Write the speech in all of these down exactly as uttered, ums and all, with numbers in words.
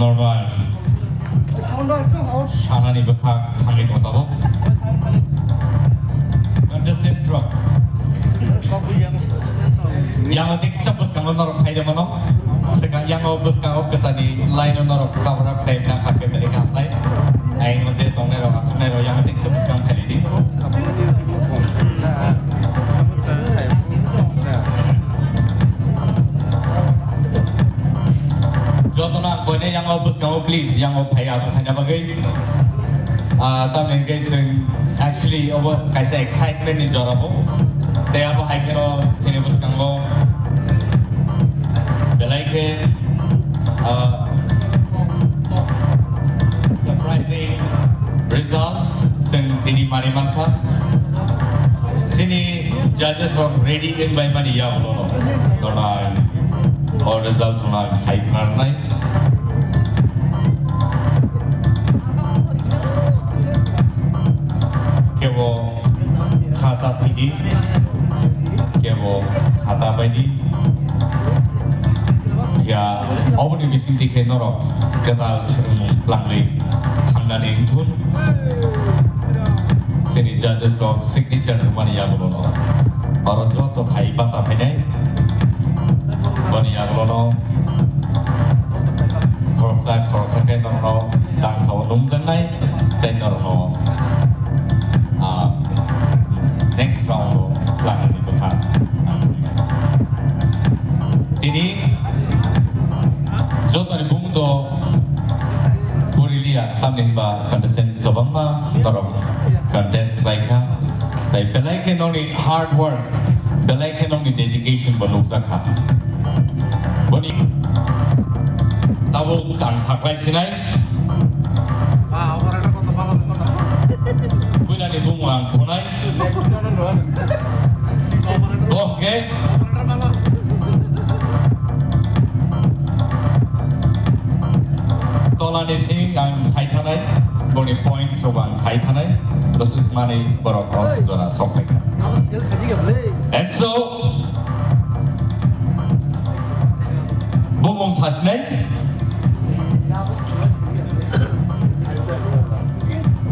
Normal. Sanani bwkha thangwi tong tabuk. Contestant from. Yang o tik chap bwskango norok phaide mano. Swkang yang o bwskango kwchani line o norok cover up khlai na kha khe belai kha hambai. Ayang o je tongnai rok, achuknai rok yang o tik chap bwskang phaidi. Jotono ang koinai yang o bwskango, please, yang o phai aswk phaina bagwi. Ah, tamni hwnkhe chwng actually obo kaisa excitement ni jora bo. Tei abo hai kheno chini bwskango belai khe, ah, surprising results chwng tini manwi mankha. Chini judges rok ready wng bai mani ya ulo no. Nono ang o results no ang sai khna rwnai. Kebo khata thidi, kebo khata baidi. Ya, oboni bising dikhe norok kwtal swrwngmung twlangwi thangnani wngthun. Chini judges rok signature rwmani yagulono oro joto phai bacha phainai. Boni yagulono khoroksa khoroksa khe norokno dangsao nungjaknai tei norokno, ah, next round o twlangnani bwkha. Tini jotoni bumung do porilia, tamni hinba contestant kwbangma norok contest khlaikha. Tai belai khe nokni hard work, belai khe nokni dedication bo nukjakha. Boni tabuk ang saklai sinai. Buinani bumung ang khunai. Bo hwnkhe tolani sing ang sai thanai, boni points rok ang sai thanai, bwswk manwi borok o jora sok phaikha. And so, bumung sasinai.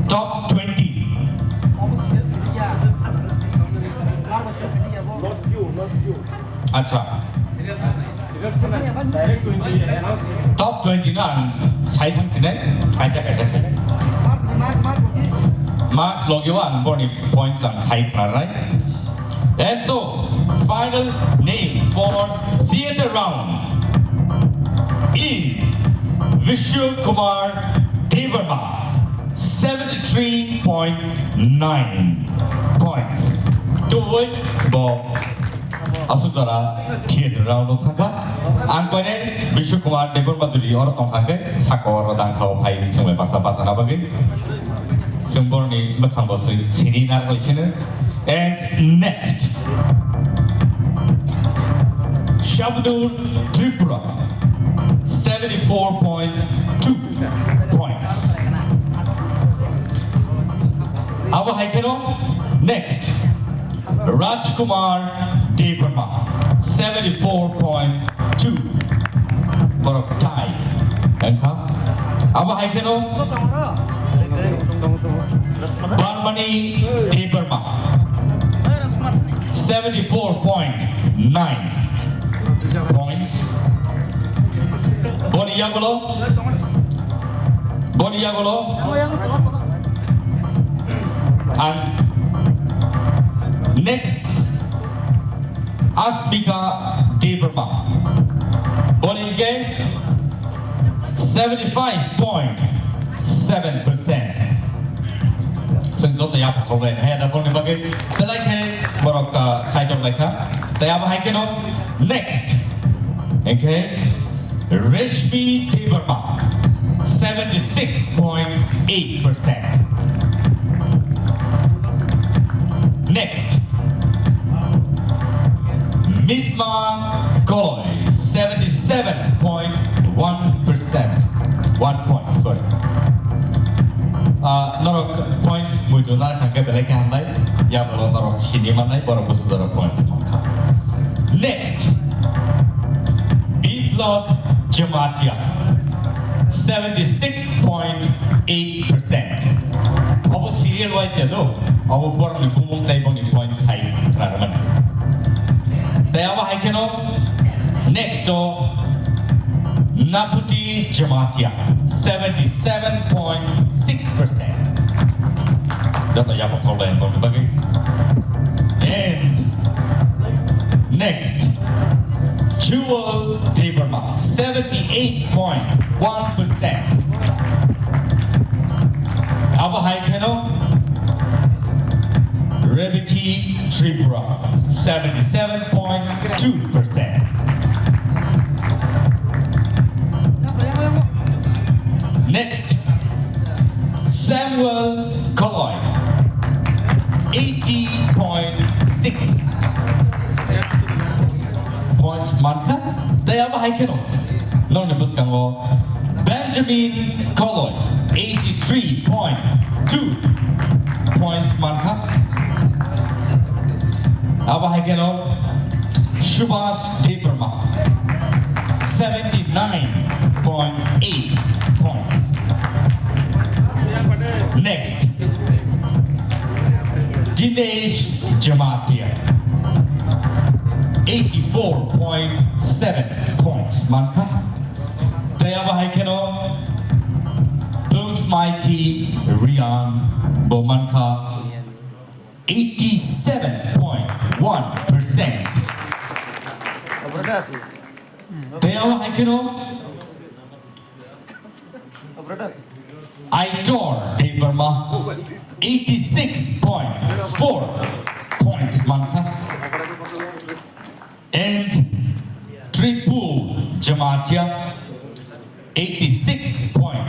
Top twenty. Acha. Top twenty no ang sai thang sinai, kaisa kaisa khai. Marks logio ang boni points ang sai khna rwnai. And so, final name for theater round is Vishnu Kumar Debbarma, seventy-three point nine points. To win, bo aswk jora theater round o thangkha. Ang koinai Vishnu Kumar Debbarma jodi oro tongkha khe saka oro dangsao phai swngbai baksa bachana bagwi. Chwng boroni mwkhang bo swi sini narwkli sino. And next, Shabnur Tripura, seventy-four point two points. Abo hai kheno next, Rajkumar Debbarma, seventy-four point two. Borok tie wngkha. Abo hai kheno Barmani Debbarma, seventy-four point nine points. Boni yagulo, boni yagulo. And next, Asmika Debbarma. Boni hwnkhe seventy-five point seven percent. Chwng joto yapha khorbai hai da boni bagwi belai khe borok, ah, chaitok lai kha. Tei abo hai kheno next. Hwnkhe Reshmi Debbarma, seventy-six point eight percent. Next, Misma Koloi, seventy-seven point one percent. One point, sorry. Ah, norok points muitu nara thangkhe belai khe hambai. Ya borok norok sini mannai, borok bwswk jora points mankha. Next, Biplab Jamatia, seventy six point eight percent. Abo serial wise ya do, abo borokni bumung tei boni point sai khna rwmani. Tei abo hai kheno next o Naputi Jamatia, seventy seven point six percent. Joto yabo kholai boni bagwi. And next, Jewel Debbarma, seventy eight point one percent. Abo hai kheno Rebeki Tripura, seventy seven point two percent. Next, Samuel Koloi, eighty point six points mankha. Tei abo hai kheno nokni bwskango Benjamin Koloi, eighty three point two points mankha. Abo hai kheno Subhas Debbarma, seventy nine point eight points. Next, Dinesh Jamatia, eighty four point seven points mankha. Tei abo hai kheno Blooms Mighty Rian bo mankha eighty seven point one percent. Tei abo hai kheno Aitor Debbarma, eighty six point four points mankha. And Tripul Jamatia, eighty six point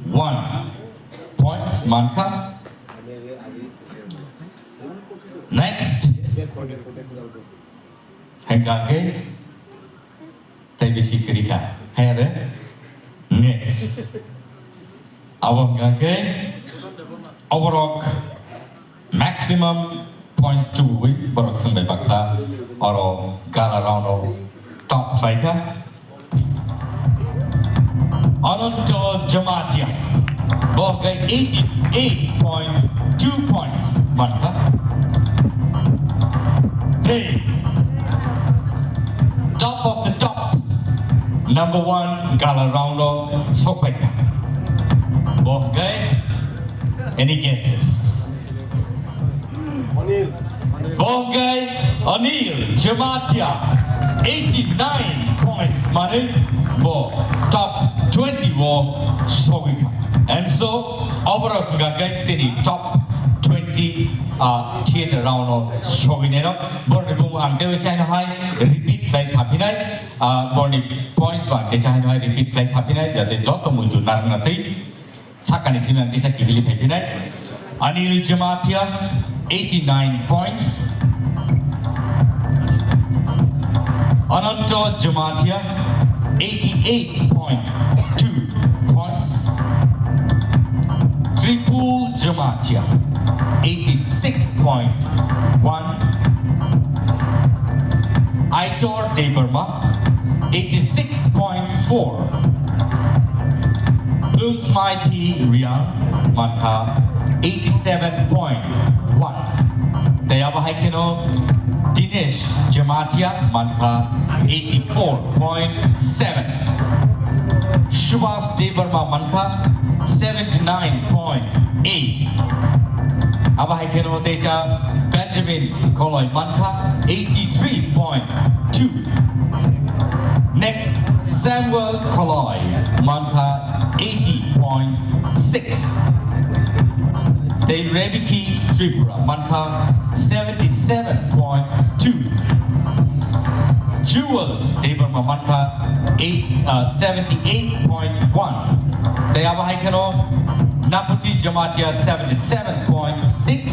one points mankha. Next, hengkha khe tei bisi kwrwi kha. Haya de? Next. Abo hengkha khe oborok maximum points tubui borok swng bai baksa oro gala round o top khlai kha. Ananto Jamatia bo hwnkhe eighty eight point two points mankha. Tei top of the top, number one gala round o sokpaikha. Bo hwnkhe any guesses? Bo hwnkhe Anil Jamatia, eighty nine points manwi bo top twenty o sogwi kha. And so, oborok hwnkha khe chini top twenty, ah, theater round o sogwi nairok. Borokni bumung ang tei waisa haino hai repeat khlai saphinai, ah, borokni points bo ang teisa haino hai repeat khlai saphinai, jate joto muitu narwkna tei sakani simi ang teisa kibili phaiphinai. Anil Jamatia, eighty nine points. Ananto Jamatia, eighty eight point two points. Tripul Jamatia, eighty six point one. Aitor Debbarma, eighty six point four. Blooms Mighty Rian mankha eighty seven point one. Tei abo hai kheno Dinesh Jamatia mankha eighty four point seven. Subhas Debbarma mankha seventy nine point eight. Abo hai kheno teisa Benjamin Koloi mankha eighty three point two. Next, Samuel Koloi mankha eighty point six. Tei Rebeki Tripura mankha seventy seven point two. Jewel Debbarma mankha eight, uh, seventy eight point one. Tei abo hai kheno Naputi Jamatia seventy seven point six.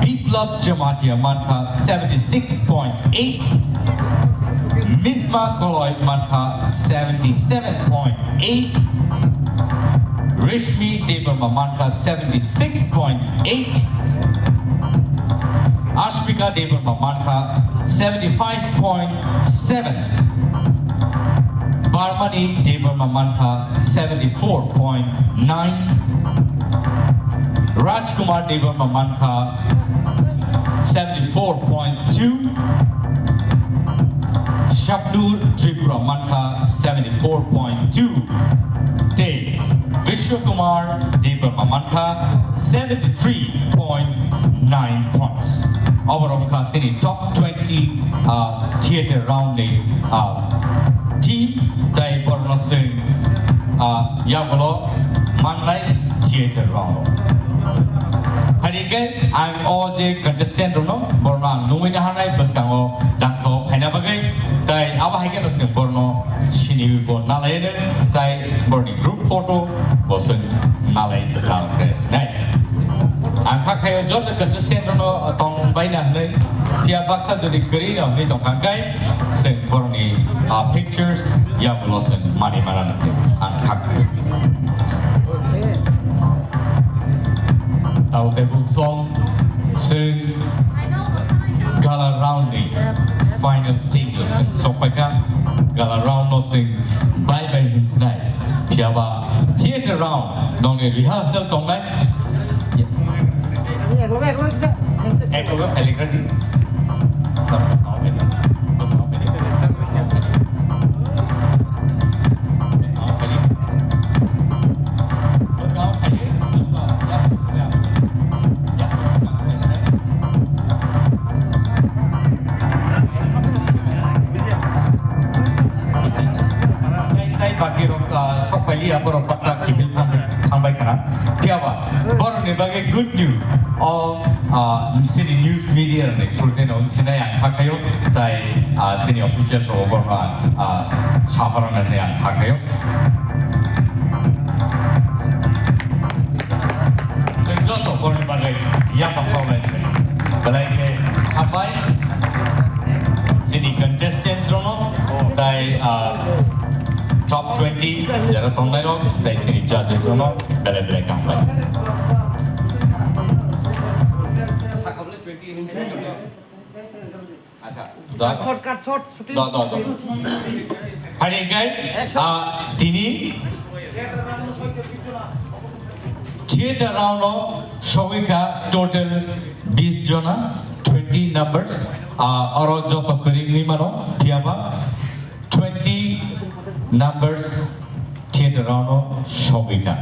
Biplab Jamatia mankha seventy six point eight. Misma Koloi mankha seventy seven point eight. Rishmi Debbarma mankha seventy six point eight. Ashmika Debbarma mankha seventy five point seven. Parmani Debbarma mankha seventy-four point nine. Rajkumar Debbarma mankha seventy-four point two. Shabnur Tripura mankha seventy-four point two. Tei Vishwakumar Debbarma mankha seventy-three point nine points. Oborok wngkha chini top twenty, ah, theatre round ni, ah, team, tei borokno chwng, ah, yagulo mannai theatre round o. Hai hwnkhe ang o je contestant rokno, borokno ang nugwi naharnai bwskango dangso phaina bagwi, tei abo hai kheno chwng borokno siniwi bo nalaino, tei borokni group photo bo chwng nalai nalai sinai. Ang kha khaio joto contestant rokno tong baina hwnwi, phiya baksa jodi kwrwi no hwnwi tongkha hwnkhe chwng borokni, ah, pictures yagulo chwng manwi mana hwnwi ang kha khaio. Tao tei bung song chwng gala round ni final stage o chwng sokpaikha. Gala round no chwng bai bai hinsinai. Phiya ba theatre round nongni rehearsal tongnai. Ekloge, ekloge, ekloge. Ekloge phailikra di. Tei, tei bakirok, ah, sok pailiya, borok baksa kiphil thang-, thangbai khna. Phiyaba, borokni bagwi good news. O, ah, chini news media rokni through-no sinai ang kha khaio, tei, ah, chini official rok borokno, ah, saphar rokno ang kha khaio. Chwng joto borokni bagwi yapha khaulai. Belai khe hambai chini contestants rokno, tei, ah, top twenty jara tongnai rok, tei chini judges rokno belai belai khe hambai. Acha, da. Cut shot, cut shot, shooting. Da, da, da. Hari hingkai, ah, tini theatre round o sogwi kha total bis jona, twenty numbers. Ah, oro joto kwrwi wngwi mano, phiyaba twenty numbers theatre round o sogwi kha.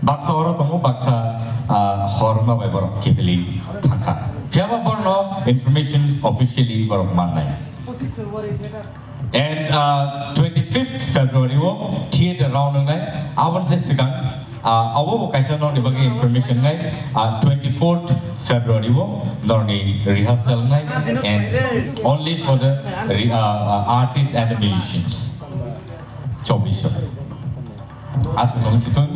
Baksa oro tongo, baksa, ah, hor wngma bai borok kiphilwi thangkha. Phiyaba borokno informations officially borok mannai. And, ah, twenty-fifth February o theatre round wngnai. Aboni se swkang, ah, abo bo kaisa norni bagwi information wngnai. Ah, twenty-fourth February o norni rehearsal wngnai, and only for the re-, ah, ah, artists and the musicians. Chobbish. Aswk nung chitun.